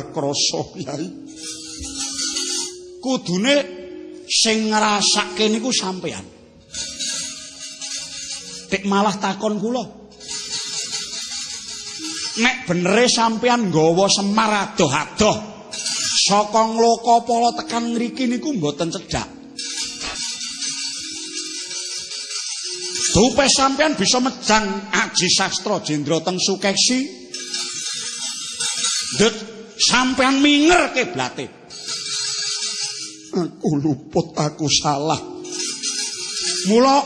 Krasa, Kyai. Kudune sing ngrasake niku sampean. Tek malah takon kula. Nek benere sampean nggawa Semar adoh-adoh saka Nglokapala tekan ngriki niku mboten cedhak. Dupe sampean bisa mejang aji sastra jendra teng Sukeksi. Ndut sampean minger kiblate. Aku luput, aku salah. Mula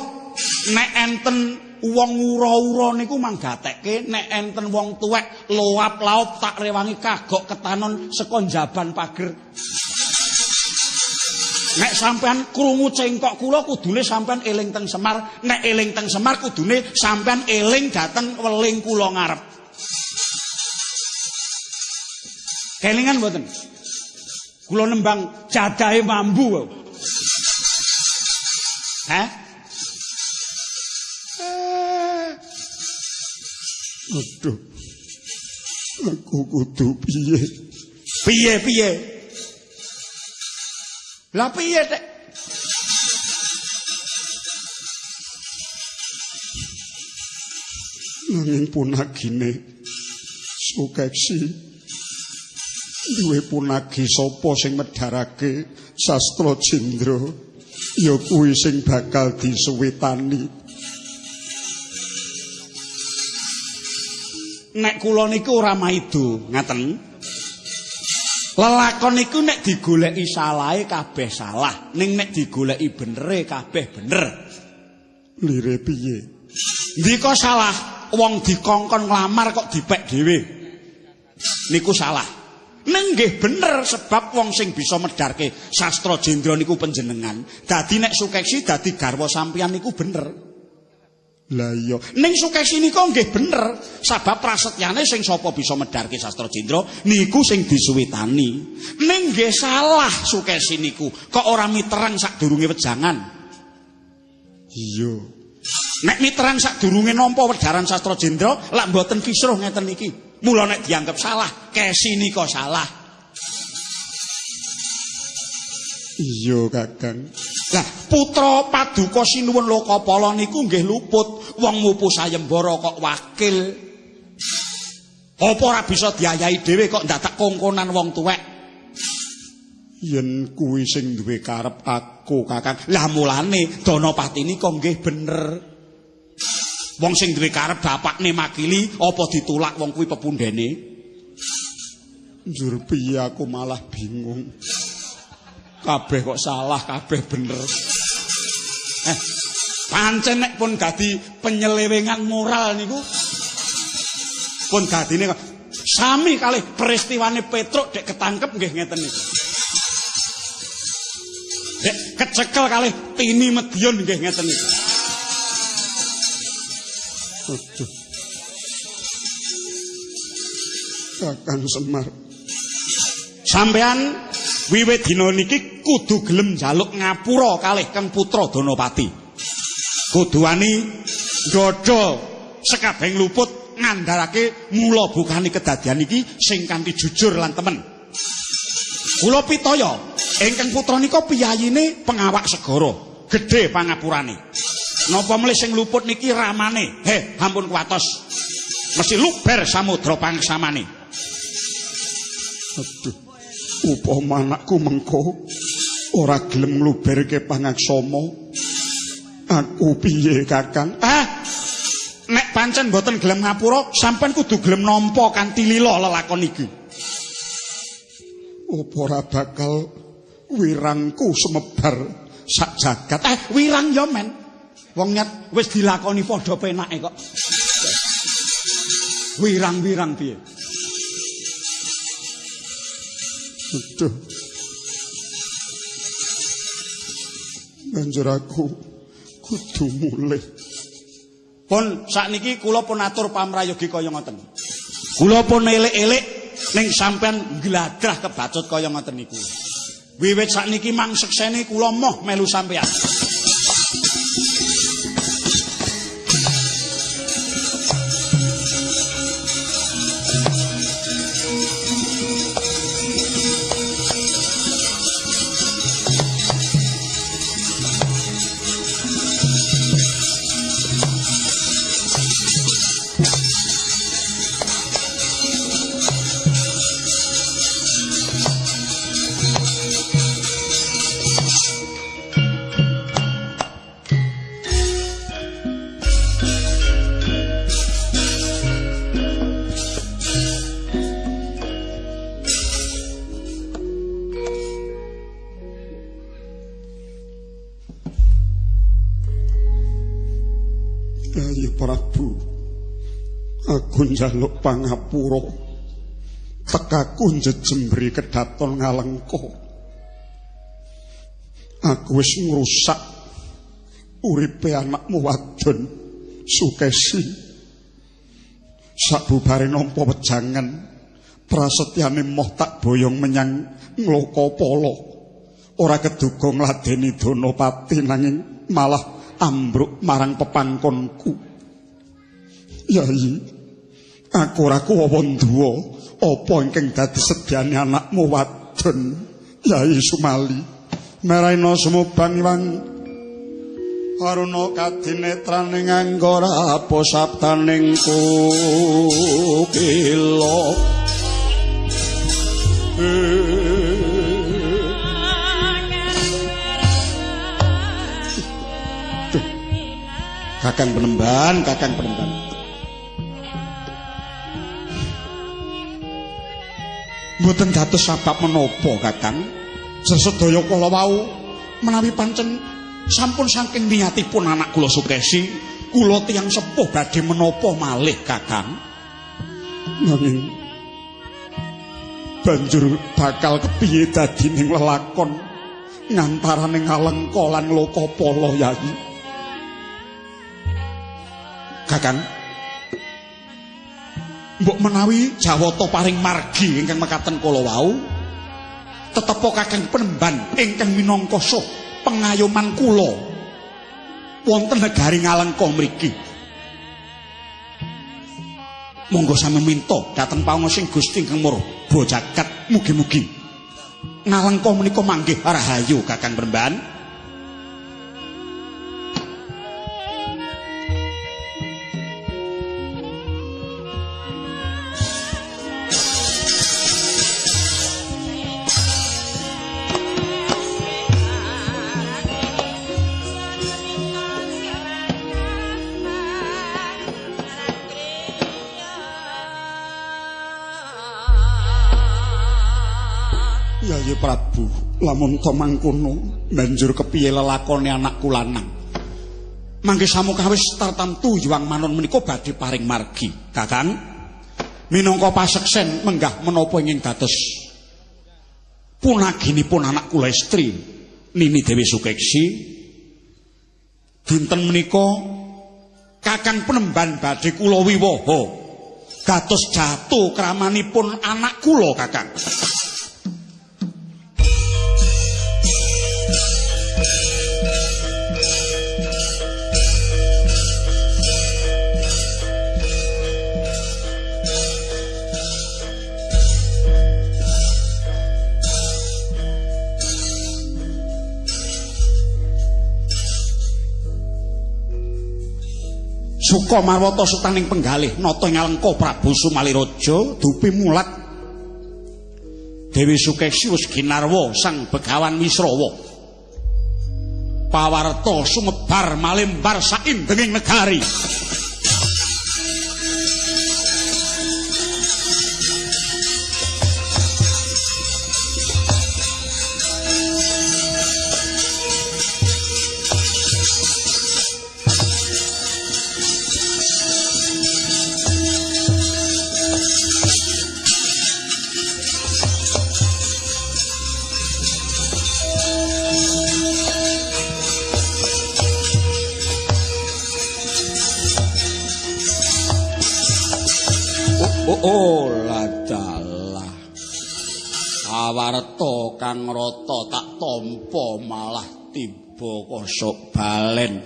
nek enten wong ura-ura niku manggatekke, nek enten wong tuwek loap-laop tak rewangi kagok ketanon saka njaban pager. Nek sampean krungu cengkok kula kudune sampean eling teng Semar, nek eling teng Semar kudune sampean eling dhateng weling kula ngarep. Kelingan mboten? Kula nembang jadahe mambu. Hah? Aduh. Aku kudu piye? Piye-piye? Lah piye, Tek? Nanging punagine Sukeksi duwe punagi sapa sing medharake sastra jendra ya kuwi sing bakal disuwitani. Nek kula niku ora maido, ngaten. Lelakon niku nek digoleki salahe kabeh salah, ning nek digoleki benere kabeh bener. Lire piye? Ndika salah, wong dikongkon nglamar kok dipek dhewe. Niku salah. Ning nggih bener sebab wong sing bisa medharke sastra jendra niku panjenengan. Dadi nek Sukeksi dadi garwa sampeyan niku bener. Lah iya, ning Sukeksi nika nggih bener sebab prasetyane sing sapa bisa medharke sastra jendra niku sing disuwitani. Ning nggih salah Sukeksi niku kok ora miterang sadurunge wejangan. Iya. Nek miterang sadurunge nampa wedharan sastra jendra lak mboten kisruh ngeten iki. Mula nek dianggep salah, Kesi nika salah. Iya, Kakang. Lah, putra paduka sinuwun Lokapala niku nggih luput, wong mupu sayembara kok wakil. Apa ora bisa diayahi dhewe kok ndadak kongkonan wong tuwek? Yen kuwi sing duwe karep aku, Kakang. Lah mulane Danapati nika nggih bener. Wong sing duwe karep bapakne makili apa ditulak wong kuwi pepundhene? Njur piye aku malah bingung. Kabeh kok salah, kabeh bener. Pancen nek pun dadi penyelewengan moral niku pun dadine sami kalih peristiwane Petruk dek ketangkep nggih ngeten niku. Dek kecekel kalih Tini Medion nggih ngeten niku. Aduh. Kakang Semar, sampean wiwit dina niki kudu gelem njaluk ngapura kalih Kang Putra Danapati. Kudu wani ndodho sekabehing luput ngandharake mula bukane kedadian iki sing kanthi jujur lan temen. Kula pitaya ingkang putra nika piyayine pengawak segara, gedhe pangapurane. Napa melih sing luput niki ramane? Heh, ampun kuwatos. Mesti luber samudra pangsamane. Aduh, upama anakku mengko ora gelem ngluberke pangaksama, aku piye, Kakang? Ah, nek pancen mboten gelem ngapura, sampean kudu gelem nampa kanthi lila lelakon iki. Apa ora bakal wirangku semebar sak jagat? Wirang ya men. Wong nyat wis dilakoni padha penake kok. Wirang-wirang piye? Aduh. Banjur aku kudu mulih. Pun sakniki kula pun atur pamrayogi kaya ngoten. Kula pun elek-elek ning sampean ngladrah kebacut kaya ngoten niku. Wiwit sakniki mang sekseni kula moh melu sampean. Aku njaluk pangapura. Tekaku njejembri kedaton Ngalengka. Aku wis ngrusak uripe anakmu wadon Sukesi. Sabubare nampa wejangan, prasetyane moh tak boyong menyang Nglokapala. Ora keduga ngladeni Danapati nanging malah ambruk marang pepangkonku. Yayi, aku ora kuwawa nduwa apa ingkang dadi sedyane anakmu wadon Yayi Sumali. Meraina sumubang iwang aruna kadinetraning anggara apa sabdaning kukila. Kakang Penemban, Kakang Penemban. Mboten dados sabab menapa, Kakang. Sesedaya kala wau menawi pancen sampun saking niatipun anak kula Sukesi, kula tiyang sepuh badhe menapa malih, Kakang. Nanging banjur bakal kepiye dadining lelakon ngantarane Ngalengka lan Lokapala, Yayi? Kakang, mbok menawi Jawata paring margi ingkang mekaten kala wau, tetepa Kakang Penemban ingkang minangka soh pengayoman kula wonten negari Ngalengka mriki. Monggo sami minta dhateng pawonga sing Gusti ingkang murba jagat, mugi-mugi Ngalengka menika manggih rahayu, Kakang Penemban. Yayi Prabu, lamun to mangkono banjur kepiye lelakone anakku lanang? Mangke samukawis tartamtu Hyang Manon menika badhe paring margi. Kakang, minangka paseksen menggah menapa ingin dados punaginipun anak kula estri Nini Dewi Sukeksi, dinten menika Kakang Penemban badhe kula wiwaha dados jatuh kramanipun anak kula, Kakang. Suka marwata sutaning penggalih nata Ngalengka Prabu Sumaliraja dupi mulat Dewi Sukesi wis ginarwa sang Begawan Wisrawa. Pawarta sumebar malembar saindenging negari. Oh ladalah awarta kang rata tak tampa malah tiba kosok balen.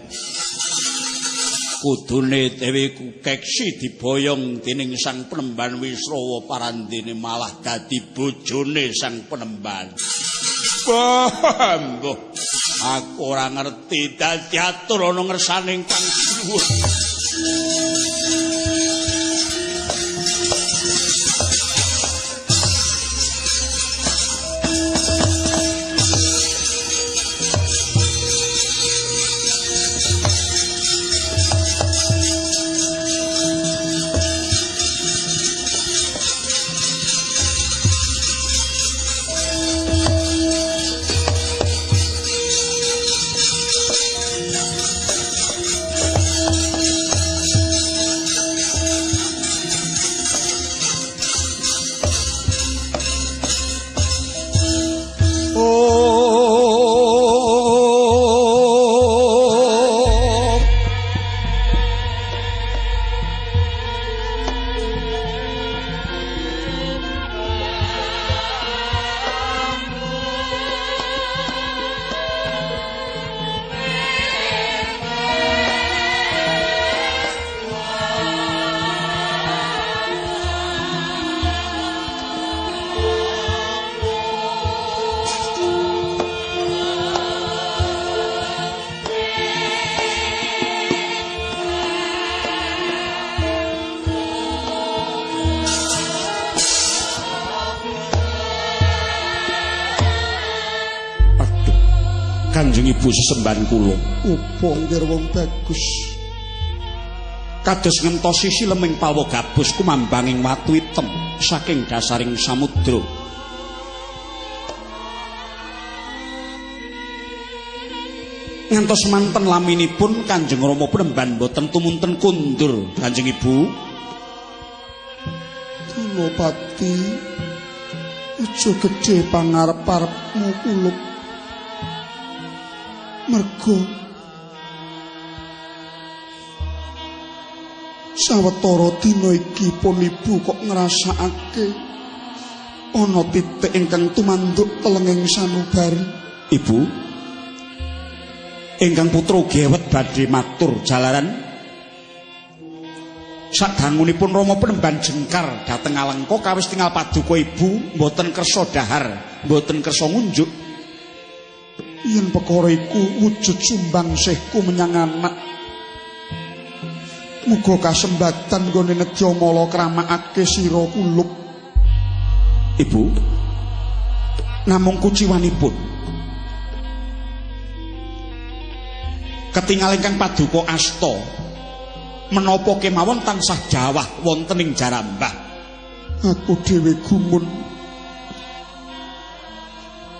Kudune Dewi Kukeksi diboyong dening Sang Penemban Wisrawa parandene malah dadi bojone Sang Penemban. Mbuh, aku ora ngerti dadi atur ana ngersane ingkang sinuwun. Kanjeng Ibu sesembahan kula. Opo nggir wong bagus? Kados ngentosi sileming palwa gabus kumambanging watu item saking dasaring samudra. Ngantos manten laminipun Kanjeng Rama Penemban boten tumunten kundur Kanjeng Ibu. Dunopati, aja gedhe pangarep-arepmu kulup. Mergo sawetara dina iki pun ibu kok ngrasakake ana titik ingkang tumanduk telenging sanubari. Ibu, ingkang putra gewet badhe matur jalaran sadangunipun Rama Penemban jengkar dhateng Alengka kawis tinggal paduka ibu mboten kersa dahar, mboten kersa ngunjuk. Yen perkara iku wujud sumbangsihku menyang anak, muga kasembatan nggone nedya mala kramakake sira kulup. Ibu, namung kuciwanipun ketingal ingkang paduka asta menapa kemawon tansah jawah wonten ing jarambah. Aku dhewe gumun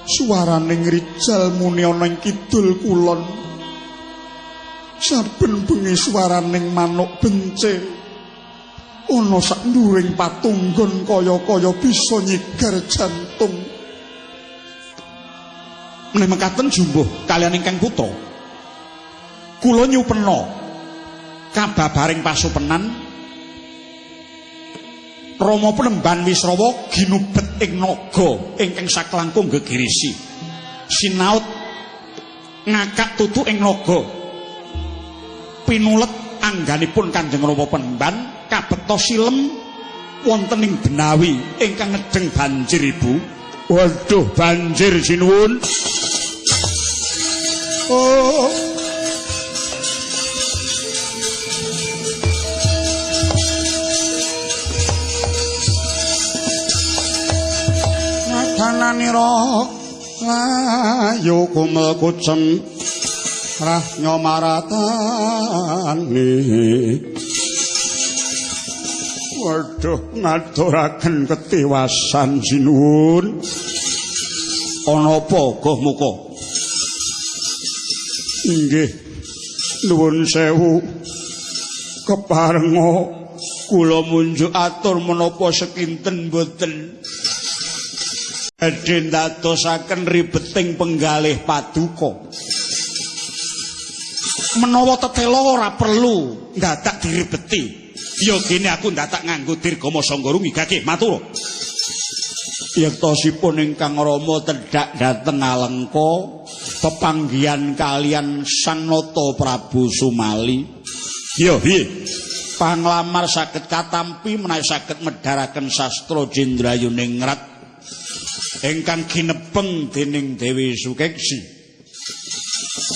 suarane ngrijal muni ana ing kidul kulon. Saben bengi suaraning manuk bence ana sak nduring patunggon kaya-kaya bisa nyigar jantung. Menawi mekaten jumbuh kaliyan ingkang putra, kula nyupena kababaring pasupenan Rama Penemban Wisrawa ginubet ing naga ingkang saklangkung gegirisi. Sinaut ngakak tutu ing naga. Pinulet angganipun Kanjeng Rama Penemban kabeta silem wonten ing benawi ingkang ngedeng banjir ibu. Waduh, banjir sinuwun. Oh. Kananira layu kumel kucem rahnya maratani. Waduh, ngaturaken ketiwasan sinuwun. Ana apa goh muka? Inggih, nuwun sewu keparenga kula munjuk atur menapa sekinten boten badhe ndadosaken ribeting penggalih paduka. Menawa tetela ora perlu ndadak diribeti. Ya gene aku ndadak nganggo dirgama sangga rumigake matur. Yektosipun ingkang Rama tedhak dhateng Alengka pepanggihan kaliyan Sang Nata Prabu Sumali. Ya piye? Panglamar saged katampi menawi saged medharaken sastra Jendrayuningrat ingkang ginebeng dening Dewi Sukeksi.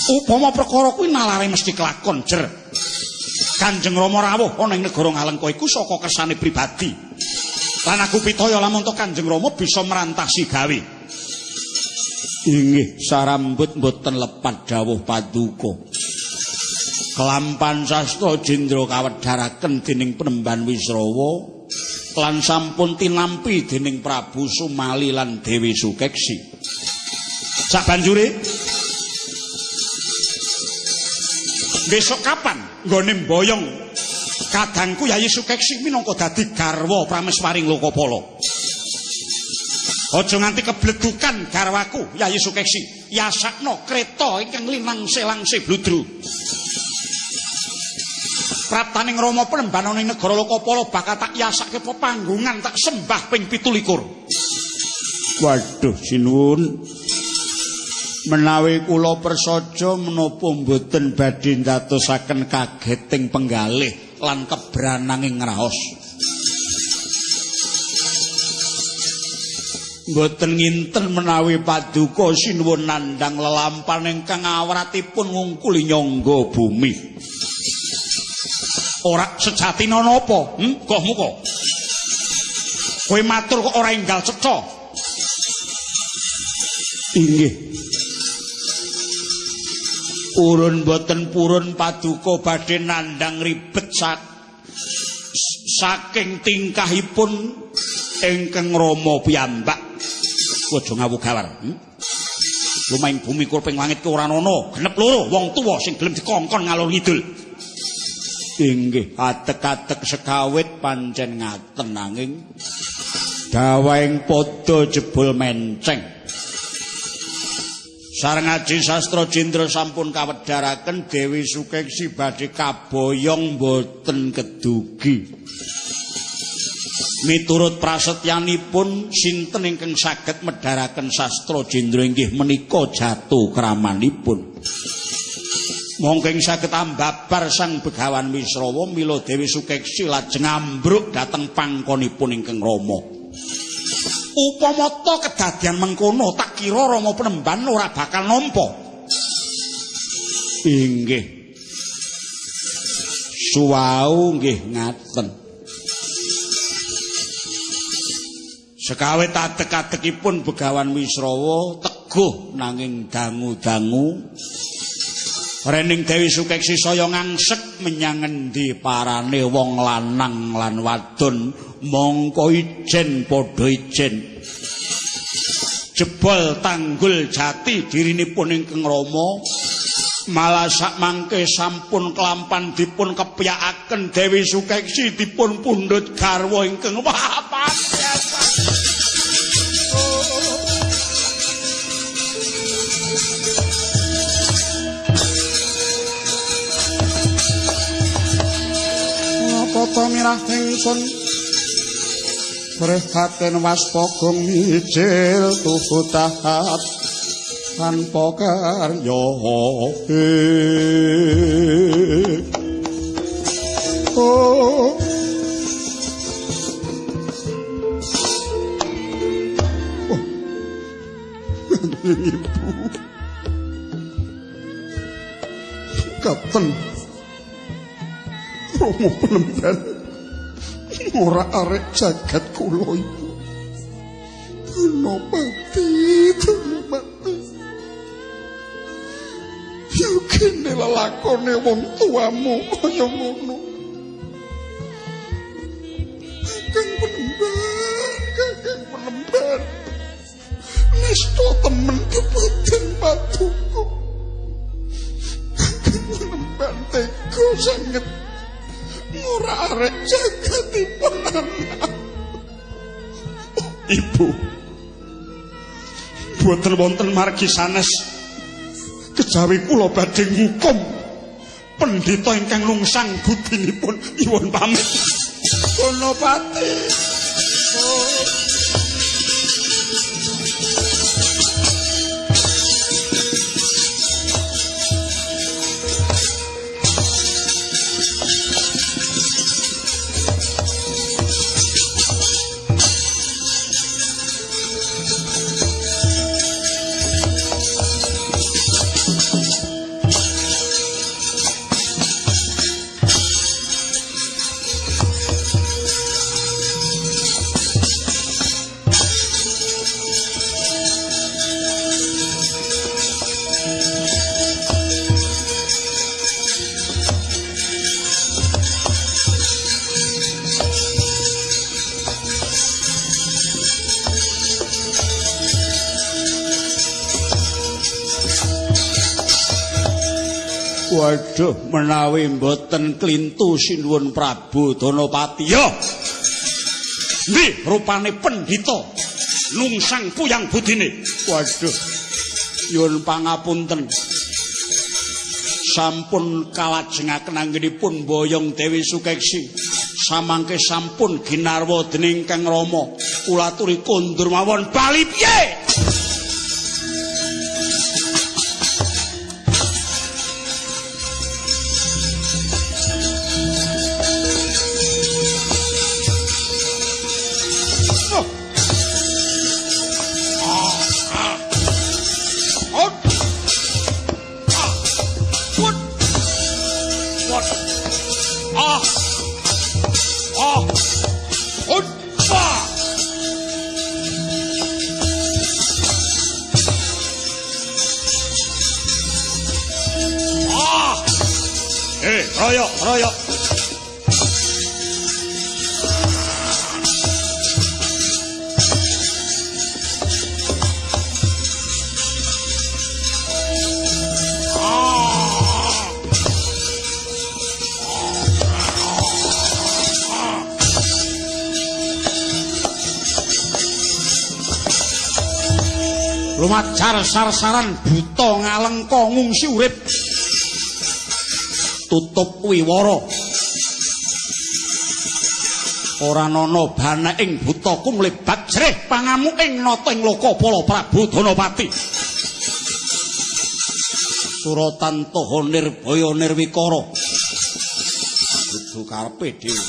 Upama perkara kuwi nalare mesti kelakon jer. Kanjeng Rama rawuh ana ing negara Ngalengka iku saka kersane pribadi. Lan aku pitaya lamun to Kanjeng Rama bisa merantasi gawe. Inggih, sarambut mboten lepat dawuh paduka. Kelampan sastra jendra kawedharaken dening Penemban Wisrawa lan sampun tinampi dening Prabu Sumali lan Dewi Sukeksi. Sabanjure besok kapan nggone mboyong kadangku Yayi Sukeksi minangka dadi garwa prameswaring Lokapala. Aja nganti kebledukan garwaku Yayi Sukeksi, yasakno kreta ingkang linangse-langse bludru. Praptaning Rama Penemban ana ing negara Lokapala bakal tak yasake pepanggungan tak sembah ping 27. Waduh sinuwun. Menawi kula prasaja menapa mboten badhe ndadosaken kageting penggalih lan kebrananging ngraos. Mboten nginten menawi paduka sinuwun nandhang lelampan ingkang awratipun ngungkuli nyangga bumi. Ora sejatine ana apa? Goh muka. Kowe matur kok ora enggal cetha. Inggih. Purun boten purun paduka badhe nandhang ribet saking tingkahipun ingkang Rama piyambak. Aja ngawur-gawar. Lumaing bumi kurping langit ki ora ana, genep loro wong tuwa sing gelem dikongkon ngalor ngidul. Inggih, atek-atek sekawit pancen ngaten nanging dawahing padha jebul menceng. Sareng Aji Sastra Jendra sampun kawedharaken Dewi Sukeksi badhe kaboyong boten kedugi. Miturut prasetyanipun sinten ingkang saged medharaken Sastra Jendra inggih menika jatuh kramanipun. Mongko ing saged ambabar Sang Begawan Wisrawa mila Dewi Sukeksi lajeng ambruk dhateng pangkonipun ingkang Rama. Upama ta kedadian mengkono tak kira Rama Penemban ora bakal nampa. Inggih. Suwau nggih ngaten. Sekawit adeg-adegipun Begawan Wisrawa teguh nanging dangu-dangu. Rening Dewi Sukeksi saya ngangsek menyang endi parane wong lanang lan wadon mongko ijen padha ijen. Jebol tanggul jati dirinipun ingkang Rama malah sakmangke sampun kelampan dipun kepyakaken Dewi Sukeksi dipun pundhut garwa ingkang papat. Napa mirah ingsun prihatin waspagung mijil tuhu tahap tanpa karya. Oh, ibu katen Rama Penemban ora arek jagat kula ibu. Dunopati, Dunopati. Ya kene lelakone wong tuamu kaya ngono. Kakang Penemban, Kakang Penemban. Nista temen kepaten paduka. Kakang Penemban tega sanget. Ora arek jagatipun anak. Ibu, boten wonten margi sanes kejawi kula badhe ngukum pendhita ingkang nungsang budinipun. Nyuwun pamit. Gunopati. Oh. Waduh, menawi mboten klintu sinuwun Prabu Danapati. Yo. Nggih, rupane pendhita nungsang puyang budine. Waduh. Nyuwun pangapunten. Sampun kalajengaken anggenipun boyong Dewi Sukeksi. Samangke sampun ginarwa dening Kang Rama. Kula aturi kondur mawon bali piye? Royok. Lumajar sar-saran buta ngalengka ngungsi urip. Tutup wiwara. Ora ana bana ing buta kumlebat jrih pangamuking nata ing Lokapala Prabu Danapati. Suratan taha nirbaya nirwikara. Kudu karepe dhewe.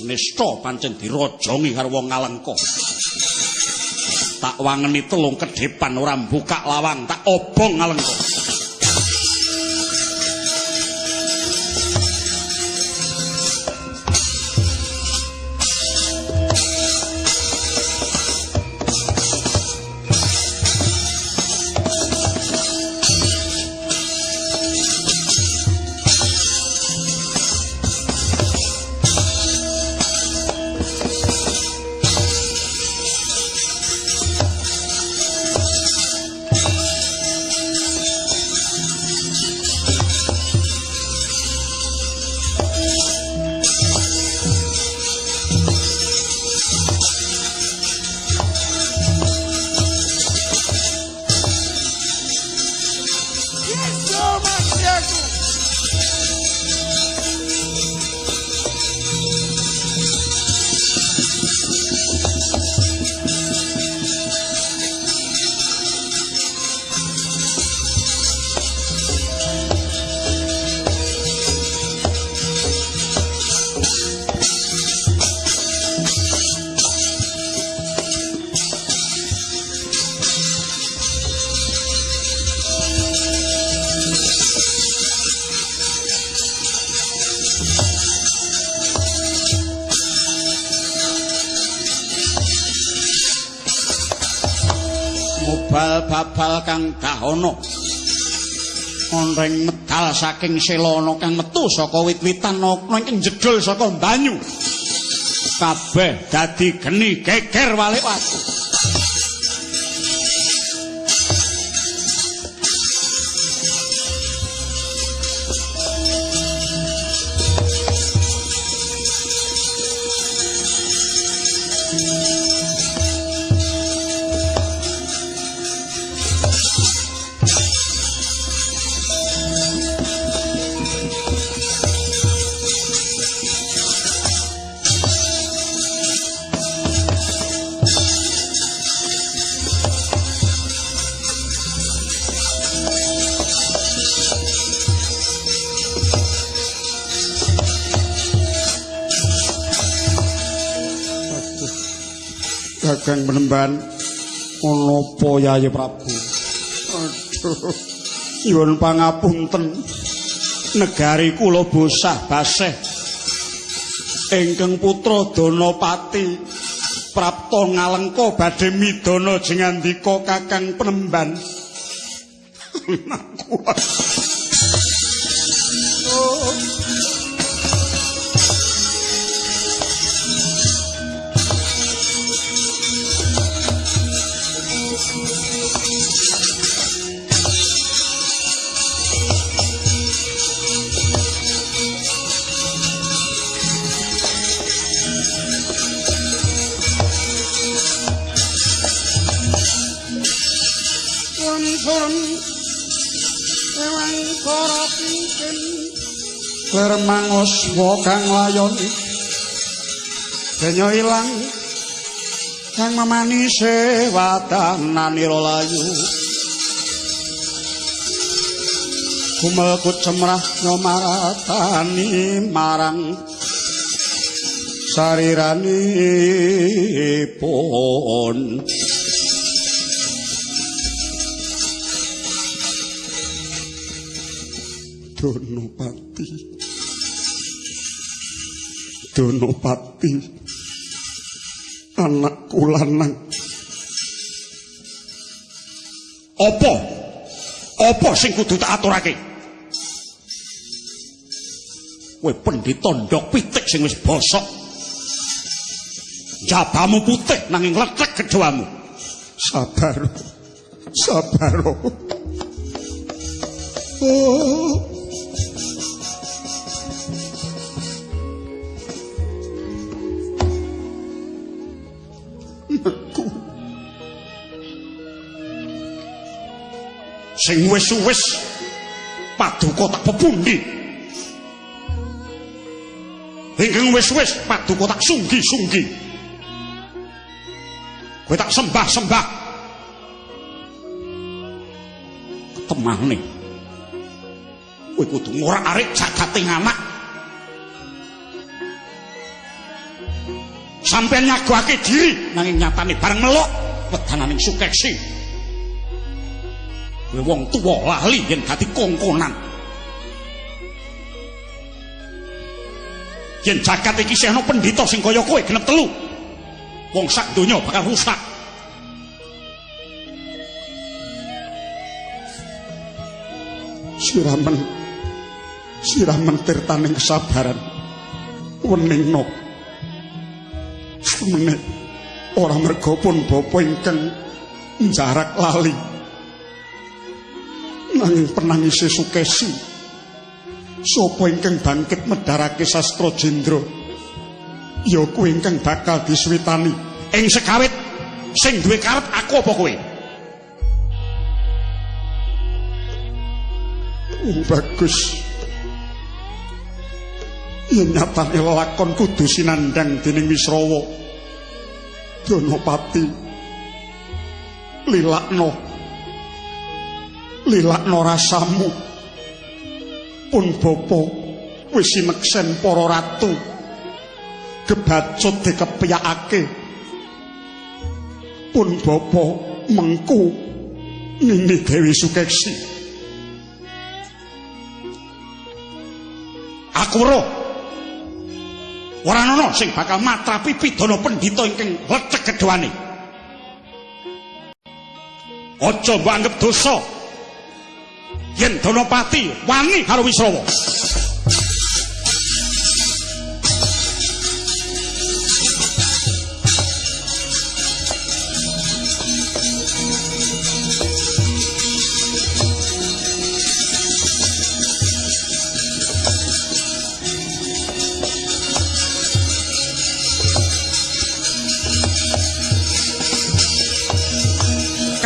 Nista pancen dirojongi karo wong ngalengka. Tak wangeni telung kedhepan ora mbukak lawang, tak obong ngalengka. Babal kang dahana onreng medal saking selana kang metu saka wit-witan ana ingkang jedul saka banyu kabeh dadi geni geger walik watu. Kakang Penemban, menapa Yayi Prabu? Aduh, nyuwun pangapunten. Negari kula bosah baseh. Ingkang putra Danapati prapta ngalengka badhe midana jengandika Kakang Penemban. Lermang oswa kang layon denya ilang kang memanise wadananira layu kumelkut cemrah nyomaratani marang sariranipun. Donopati, Donopati, anakku lanang. Apa? Apa sing kudu tak aturake? Kowe pendhita ndhok pitik sing wis bosok. Jabamu putih nanging lethek gedhamu. Sabar. Sabar. Oh. Aku sing wis-wis paduka tak pepundi. Ingkang wis-wis paduka tak sunggi-sunggi. Kowe tak sembah-sembah. Ketemane. Kowe kudu ngorak-arik jagating anak. Sampeyan nyagoake diri nanging nyatane bareng melok wedananing Sukeksi. Kowe wong tuwa lali yen dadi kongkonan. Yen jagat iki isih ana pendhita sing kaya kowe genep telu, wong sak donya bakal rusak. Siramen, siramen tirtaning kesabaran, weningno. Semene ora merga pun bapa ingkang njarak lali, nanging penangise Sukesi. Sapa ingkang bangkit medharake sastra jendra, ya kuwi ingkang bakal disuwitani. Ing sekawit sing duwe karep aku apa kowe? Bagus. Yen nyatane lelakon kudu sinandhang dening Wisrawa. Danapati lilakno, lilakno rasamu. Pun bapa wis sineksen para ratu, gebacut dikepyakake. Pun bapa mengku Nini Dewi Sukeksi. Aku weruh ora ana sing bakal matrapi pidana pendhita ingkang lecek gedhawane. Aja mbok anggep dosa yen Danapati wani karo Wisrawa.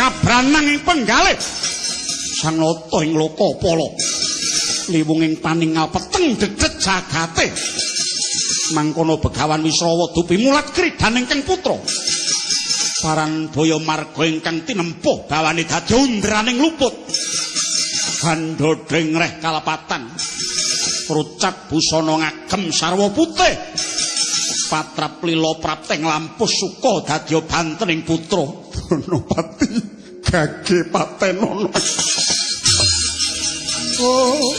Kabranang ing penggalih Sang Nata ing Lokapala, liwung ing paningal peteng dedet jagate. Mangkono Begawan Wisrawa dupi mulat kridaning kang putra. Paran baya marga ingkang tinempuh bawane dadi undraning luput. Gandhodheng reh kalepatan, krucat busana ngagem sarwa putih. Patrap lila prapteng lampus suka dadya bantening putra. Danapati gage patenono. Oh.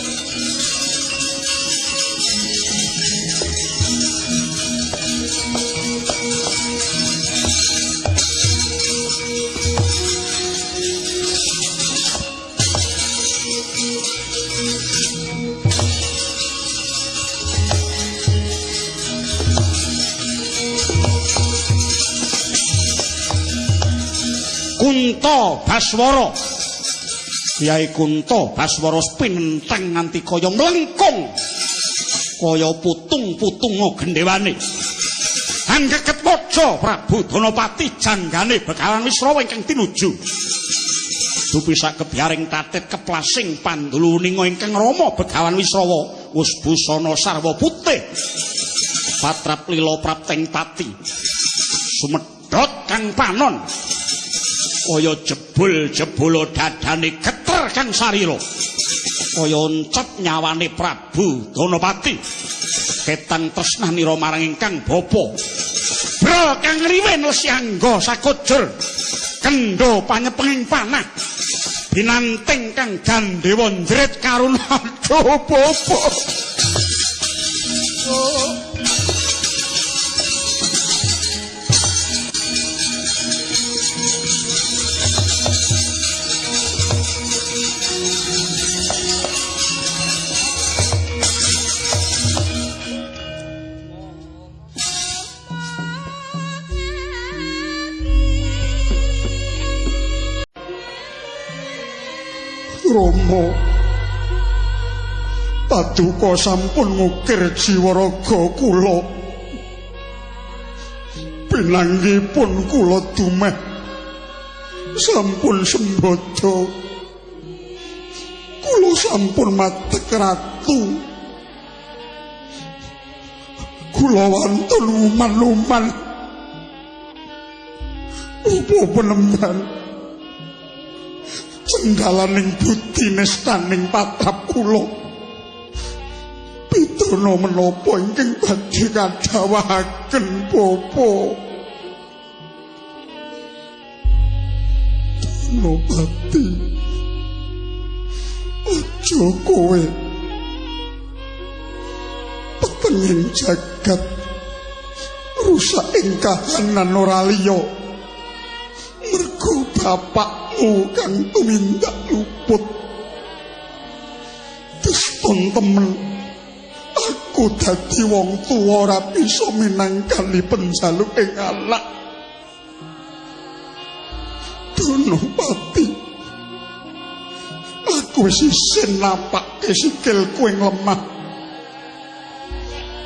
Kunta Baswara, Kyai Kunta Baswara pinenteng nganti kaya mlengkung, kaya putung-putunga gendhewane. Anggeket waja Prabu Danapati janggane Begawan Wisrawa ingkang tinuju. Dupi sakebyaring tatit keplasing pandulu ninga ingkang rama Begawan Wisrawa wus busana sarwa putih. Patrap lila prapteng pati, sumedhot kang panon. Kaya jebul-jebula dadane geter kang sarira, kaya oncep nyawane Prabu Danapati. Ketang tresnanira marang ingkang bapa. Brol kang riwen lesyangga sakujur, kendho panyepenging panah, binanting kang gandewa njrit karuna bapa. Rama, paduka sampun ngukir jiwa raga kula. Pinanggipun kula dumeh sampun sembada. Kula sampun matek ratu. Kula wantun uman-uman. Upa penemban cendalaning budi nestaning patrap kula. Pidana menapa ingkang badhe kadhawahaken bapa? Donopati, aja kowe petenging jagat rusak ing kahanan ora liya mergo bapakmu kang tumindak luput. Deston temen aku dadi wong tuwa ora bisa minangkani penjaluk ing anak. Donopati, aku wis isin napake sikilku ing lemah.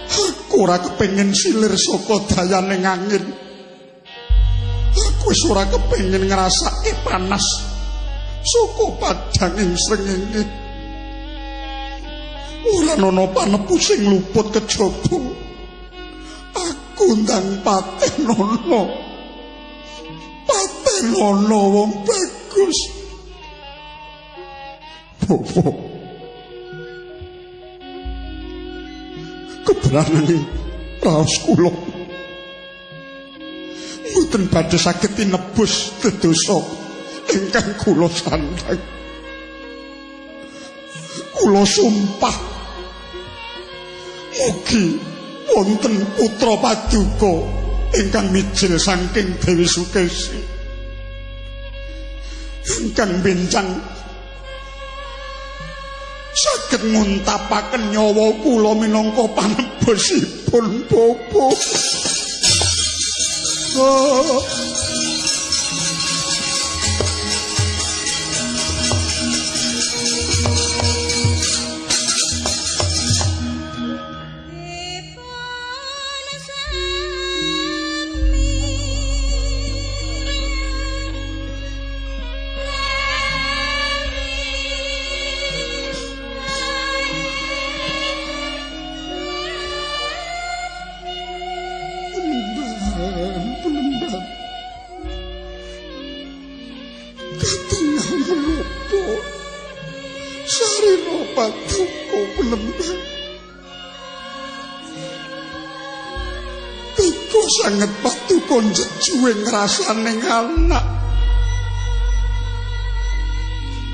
Aku ora kepengin silir saka dayane angin. Aku wis ora kepengin ngrasake panas saka padhanging srengenge. Ora ana panepu sing luput kejaba aku ndang patenono. Patenono wong bagus. Bapak, keberanane raos kula mboten badhe saged tinebus dedosa ingkang kula sandhang. Kula sumpah mugi wonten putra paduka ingkang mijil saking Dewi Sukesi ingkang benjang saged nguntapaken nyawa kula minangka panebusipun bapa. Oh. Sanget paduka njejuwe ngrasane anak.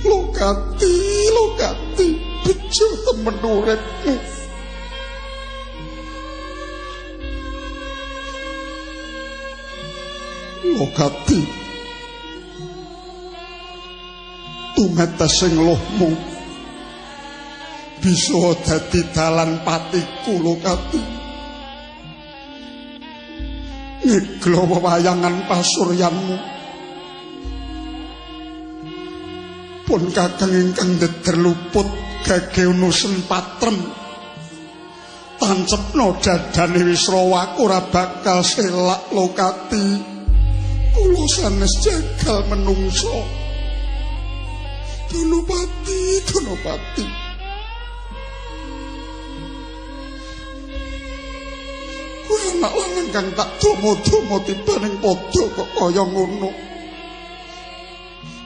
Lokati, lokati, bejo temen uripmu. Lokati, tumetes sing lohmu bisa dadi dalan patiku. Lokati, ngeglo wewayangan pasuryanmu pun kakang ingkang ndeder luput gage unusen patrem. Tancepno dadane Wisrawa ora bakal selak. Lokati, kula sanes jagal menungso. Donopati, Donopati, anak lanang kang tak domo-domo tibaning padha kok kaya ngono.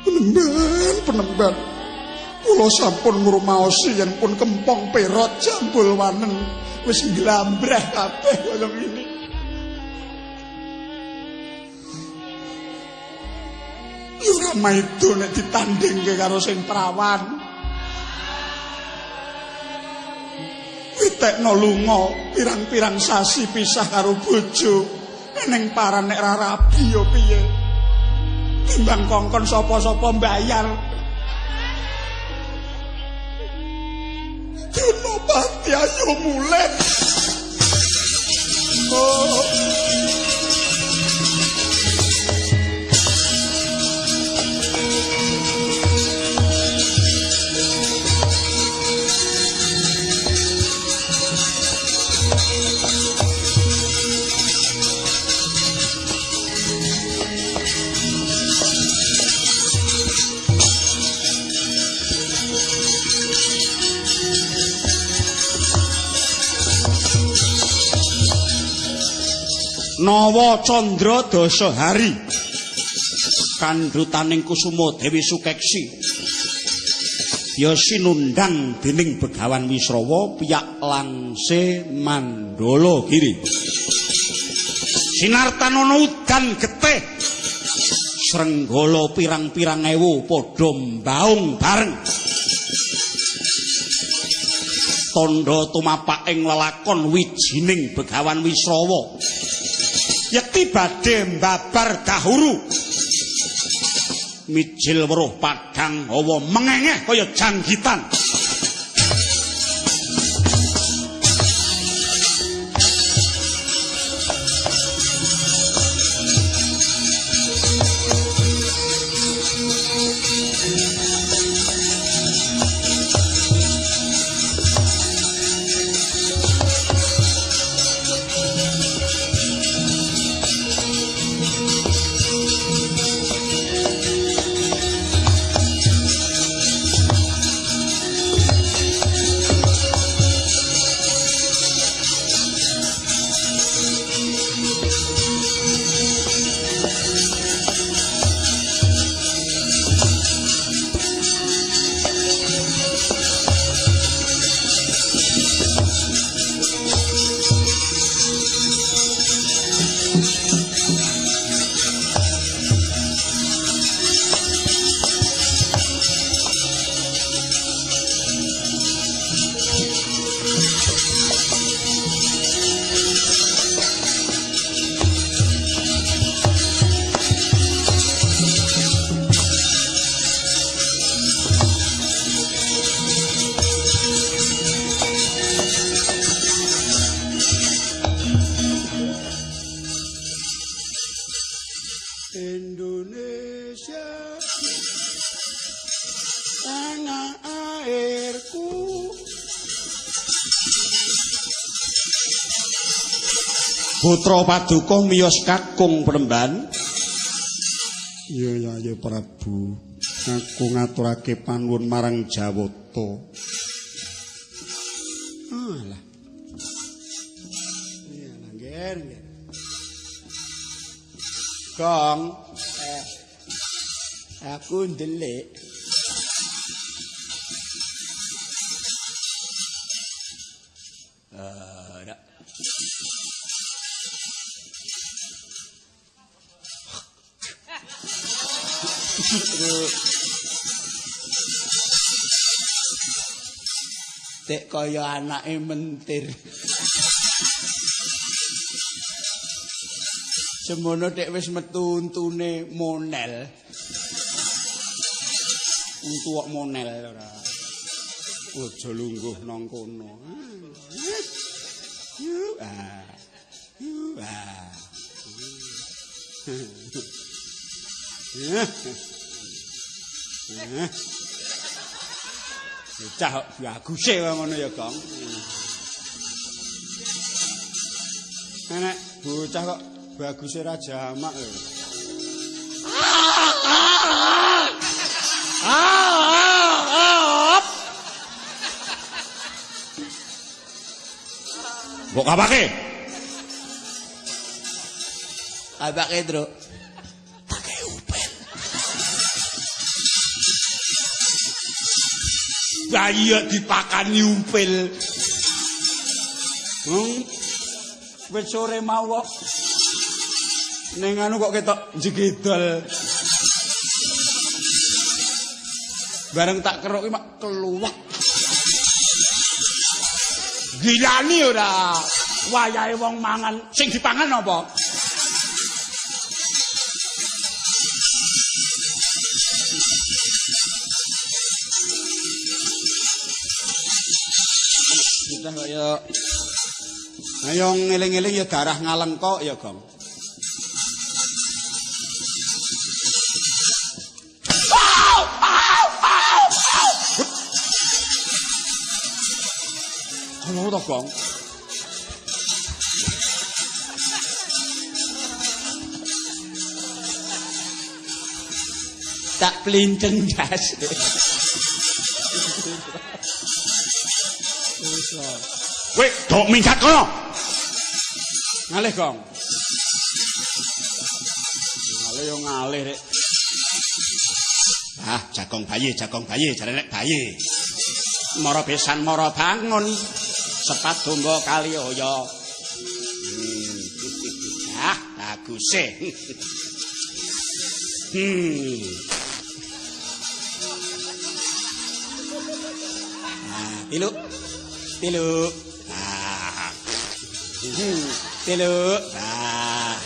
Penemban, penemban, kula sampun ngrumaosi yen pun kempong perot jambul wanen wis nglambreh kabeh kaya ngene. Ya ora maido nek ditandingke karo sing prawan. Witekno lunga pirang-pirang sasi pisah karo bojo, ning paran nek ra rabi ya piye? Timbang kongkon sapa-sapa mbayar. Donopati, ayo mulih. Oh. Nawa Candra Dasahari kandhutaning Kusuma Dewi Sukeksi ya sinundang dening Begawan Wisrawa piyak langse Mandala Giri. Sinartanono udan getih srenggala pirang-pirang ewu padha mbaung bareng. Tandha tumapak ing lelakon wijining Begawan Wisrawa yekti badhe mbabar dahuru. Mijil weruh padhang hawa mengengeh kaya janggitan. Indonesia tanah airku. Putra Paduka miyos kakung Premban. Iya ya Prabu, aku ngaturake panuwun marang Jawata. Alah. Iya nggih nggih. Gong, aku ndelik. Ora. Tek kaya anake mentir. Semono tek wis metu untune monel. Untu kok monel ora. Aja lungguh nang kono. Bocah kok baguse kaya ngono ya, Gong. Nek bocah kok baguse ra jamak lho. Mbok kapake? Kapake, Truk. Tak upel. Bayi dipakani upil. Wis sore mau kok. Ning anu kok ketok jegedol. Bareng tak keruk iki mak keluwek. Gilani ora. Wayahe wong mangan, sing dipangan apa? Kita kaya ayo ngeling-eling ya darah ngalengkok ya, Gong. Ono to, Gong? Tak plinceng jas. Kowe dok minggat kono. Ngalih, Gong. Ale yo ngalih rek. Ah, jagong bayi, jare nek bayi. Mara besan mara bangun. Sepat domba kali oyo. Ah, baguse. Ah, tilu. Tilu. Ah. Tilu. Ah.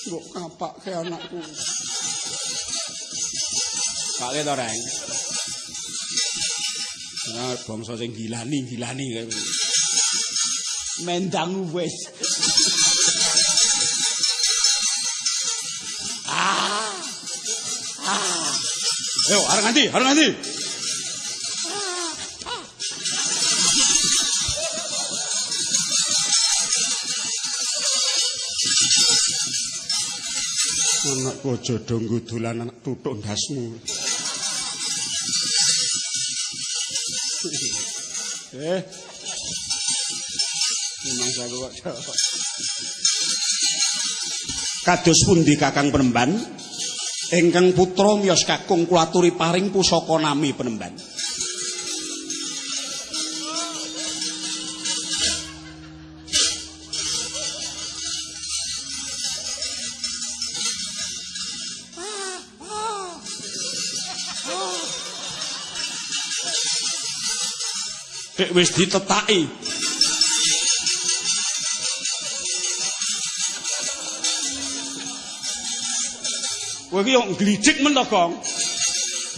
Mbok kapake anakku. Pake to, Reng. Nah, bangsa sing gilani-gilani kae. Mendang wis. Ah. Ah. Ayo, arep nganti, arep nganti. Anakku aja donggo dolan anak tutuk ndasmu. Memang saku kok. Kados pundi Kakang Penemban? Ingkang putra miyos kakung kula aturi paring pusaka nami Penemban. Dek wis ditetaki. Kowe iki yo nglijik men to, Gong.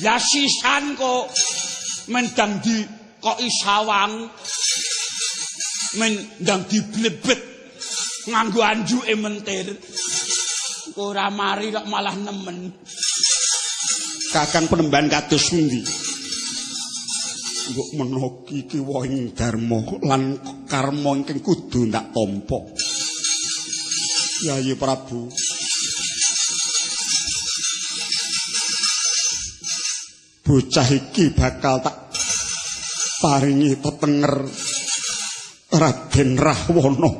Ya sisan kok mendang di koki sawang. Mendang diblebet nganggo anjuke mentir. Ora mari kok malah nemen. Kakang Penemban kados pundi? Mbok menawa iki wohing dharma lan karma ingkang kudu ndak tampa. Yayi Prabu. Bocah iki bakal tak paringi tetenger Raden Rahwana.